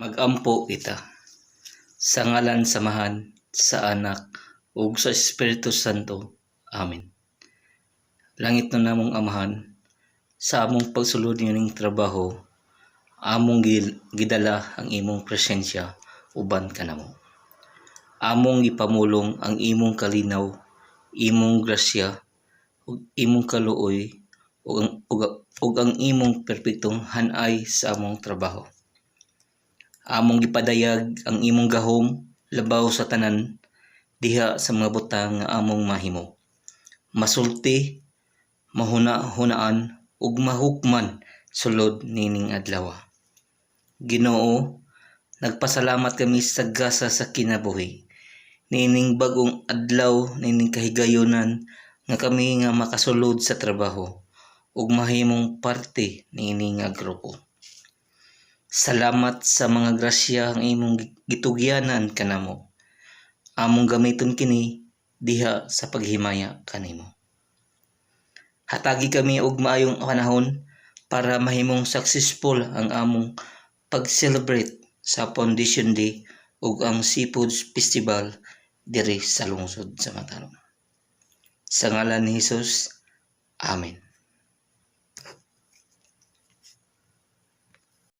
Mag-ampo kita. Sa ngalan sa Amahan, sa Anak, ug sa Espiritu Santo. Amen. Langitnon namong Amahan, sa among pagsulod niining trabaho, among gidala ang imong presensya uban kanamo. Among gipamulong ang imong kalinaw, imong grasya, ug imong kaluoy, ug ang imong perpektong hanay sa among trabaho. Among gipadayag ang imong gahom labaw sa tanan diha sa mga butang nga among mahimo, masulti, mahuna-hunaan ug mahukman sulod niining adlaw. Ginoo, nagpasalamat kami sa gasa sa kinabuhi. Niining bag-ong adlaw, niining kahigayonan nga kami nga makasulod sa trabaho ug mahimong parte niini nga grupo. Salamat sa mga grasya ang imong gitugyanan kanamo. Among gamiton kini diha sa paghimaya kanimo. Hatagi kami og maayong panahon para mahimong successful ang among pag-celebrate sa Foundation Day ug ang Seafoods Festival diri sa lungsod sa Mataram. Sa ngalan ni Jesus. Amen.